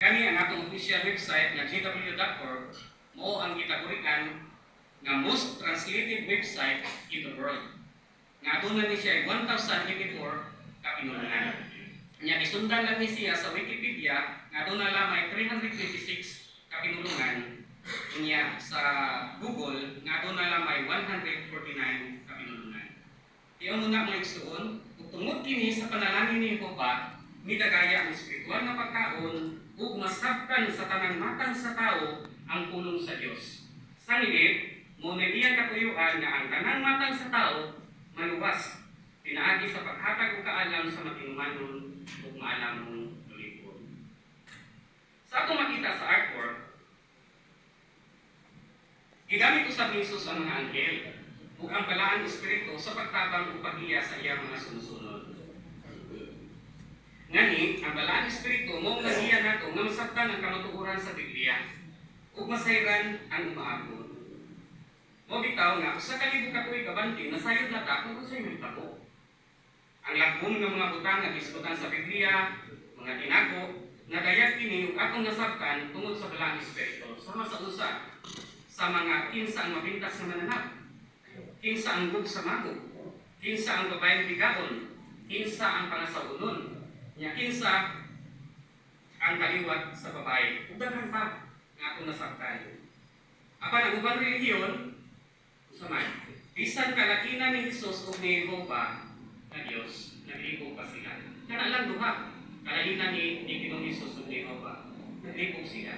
Kani ang atong official website nga jw.org mao ang gitagurian nga most translated website in the world. Nga aduna ni siya 1084 ka pinulungan. Nya gisundan lang ni siya sa Wikipedia nga aduna lamay 326 ka pinulungan. Unya sa Google nga aduna lamay 149 ka pinulungan. Tiyo mo na, mga igsuon, ug tungod kini sa panalangin ni Jehova, midagaya ang espiritual nga pagkaon ug masabtan sa tanang matang sa tao ang pulong sa Dios. Sanglit, mao na iyang katuyuan nga ang tanang matang sa tao maluwas pinaagi sa paghatag og kaalam sa matinumanon ug maalamong lulipon. Sa atong makita sa artwork, gigamit usab ni Jesus ang mga anghel ug ang Balaang Espiritu sa pagtabang ug paggiya sa iyang mga sumusunod. Ngani, ang Balaang Espiritu mao nagiya nato nga masabtan ang kamatuoran sa Biblia ug masayran ang umaabot. Mao bitaw nga 1000 ka tuig abante, nasayod na ta kung unsay mahitabo. Ang lagbom nga mga butang nga gisgutan sa Biblia, mga tinago, nadayag kini ug atong nasabtan tungod sa Balaang Espiritu. Sama sa usa sa mga kinsa ang mapintas nga mananap, kinsa ang Gog sa Magog, kinsa ang babaeng bigaon, kinsa ang pangasaw-onon, nya kinsa ang kaliwat sa babae. Ug daghan pa nga atong nasabtan. Apan ang ubang relihiyon, unsa man, bisan kalakinan ni Jesus ug ni Jehova nga Dios, naglibog pa sila. Kana lang duha, kalahinan ni Ginoong Jesus ug ni Jehova, naglibog sila.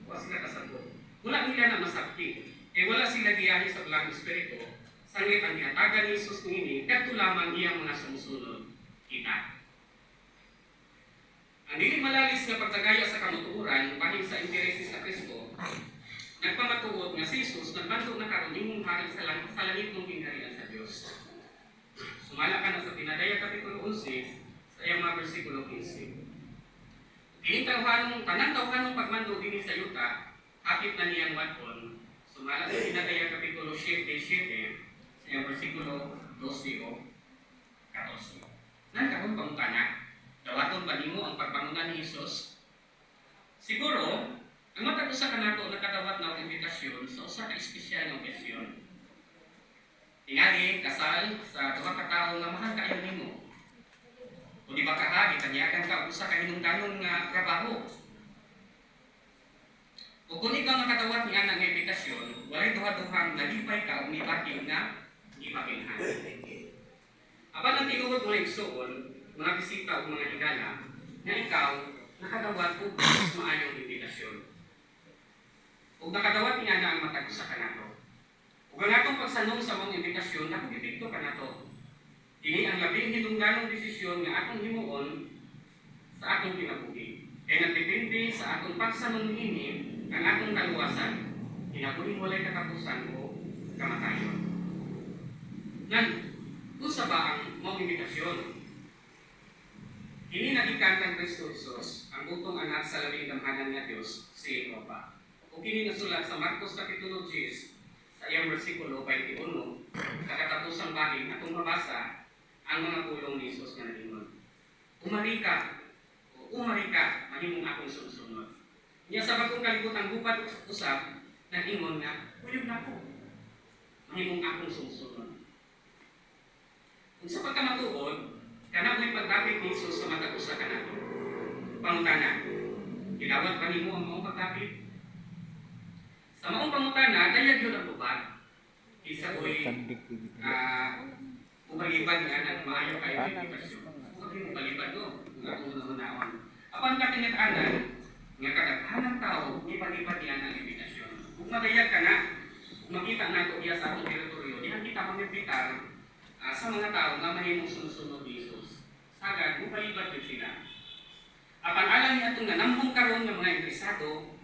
Wa sila kasabot. Wala nila na masabti. Eh wala sila giyahe sa Balaang Espiritu. Sanglit ang gihatagan ni Jesus niini, kadto lamang iyang mga sumusunod kita. Ang dili malalis nga pagdagaya sa kamatuoran bahin sa interes sa Kristo, nagpamatuod nga si Jesus nagmando na karon nimong hari sa langit mong gingharian sa Dios. Sumala ka na sa Pinadayag Kapitulo 11 sa iyang mga bersikulo 15. Kining tawhanong, tanang tawhanong pagmando dinhi sa yuta, hapit na niyang wad-on. Sumala sa Pinadayag Kapitulo 7, 7 sa iyang bersikulo 12 o 14. Nan karon pangutana, dawaton ba nimo ang pagpanguna ni Jesus? Siguro, ang matag usa kanato nakadawat na og imbitasyon sa usa ka espesyal nga okasyon. Tingali kasal sa duha ka tawo nga mahal kaayo nimo. O di ba kaha, gitanyagan ka og usa ka hinungdanon nga trabaho. O kung ikaw nakadawat ni ana nga imbitasyon, walay duha-duhang nalipay ka og mibati nga gipabilhan. Apan ang tinuod, mga igsuon, mga bisita ug mga higala, nga ikaw nakadawat og mas maayong imbitasyon. Ug nakadawat niya na ang matag usa kanato. Ug ang atong pagsanong sa maong imbitasyon, dakong epekto kanato. Kini ang labing hinungdanong desisyon nga atong himuon sa atong kinabuhi. Kay nagdepende sa atong pagsanong niini ang atong kaluwasan, kinabuhing walay katapusan o kamatayon. Nan, unsa ba ang maong imbitasyon? Kini nagikan kang Kristo Jesus, ang bugtong anak sa labing gamhanan nga Dios, si Jehova. Ug kini nasulat sa Marcos Kapitulo 10 sa iyang bersikulo 21, sa katapusang bahin atong mabasa ang mga pulong ni Jesus nga nagingon, "Umari ka, o umari ka, mahimong akong sumusunod." Niya sa bagong kalibutan gubat usab, nag-ingon nga, "Kuyog na ko, mahimong akong sumusunod." Kung sa pagkamatuod, kana mo'y pagdapit ni Jesus sa matag usa kanato. Pangutana, gidawat ba nimo ang maong pagdapit? Sa maong pangutana, dayag yun ang tubag. Kinsa ko'y ubalibad nga ng maayo kayo imbitasyon. Huwag mo balibad no, kung atong hunaon. Apan katingat-anan, nga kadaghanang tao, ibalibad niya ang imbitasyon. Kung madayag ka na, kung makita nato diya sa atong teritoryo, dihan kita mangimbitar sa mga tao nga mahimong sumusunod ni Jesus. Sagad, mubalibad yun sila. Apan alang ni atong nanambong karon nga mga interesado,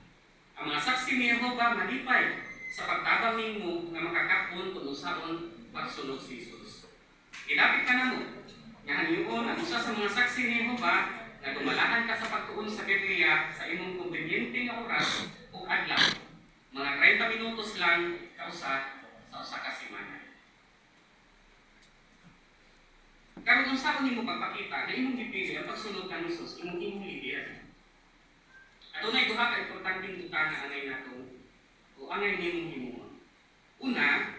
ang mga Saksi ni Jehova malipay sa pagtabang nimo nga makakapon kung unsaon pagsunod si Jesus. Gidapit ka namo nga hangyoon ang usa sa mga Saksi ni Jehova nga dumalahan ka sa pagtuon sa Biblia sa imong kumbinyente nga oras ug adlaw. Mga 30 minutos lang kausa sa usa ka semana. Karon, unsaon nimo pagpakita nga imong gipili ang pagsunod kan Jesus, imong imong leader? Ato butang nga angay nato o angay nimong himuon. Una,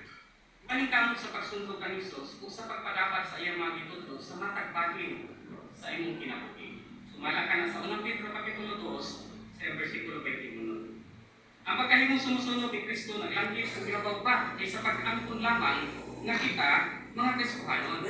paningkamot sa pagsundo kang Hesus o sa pagpadapat sa iyang mga gitudlo sa matag bahin sa imong kinabuhi. Sumala kana sa Unang Pedro Kapitulo 2 sa versikulo 21. Ang pagkahimong sumusunod ni Kristo naglangkit ug labaw pa kaysa pag-angkon lamang nga kita mga Kristohanon.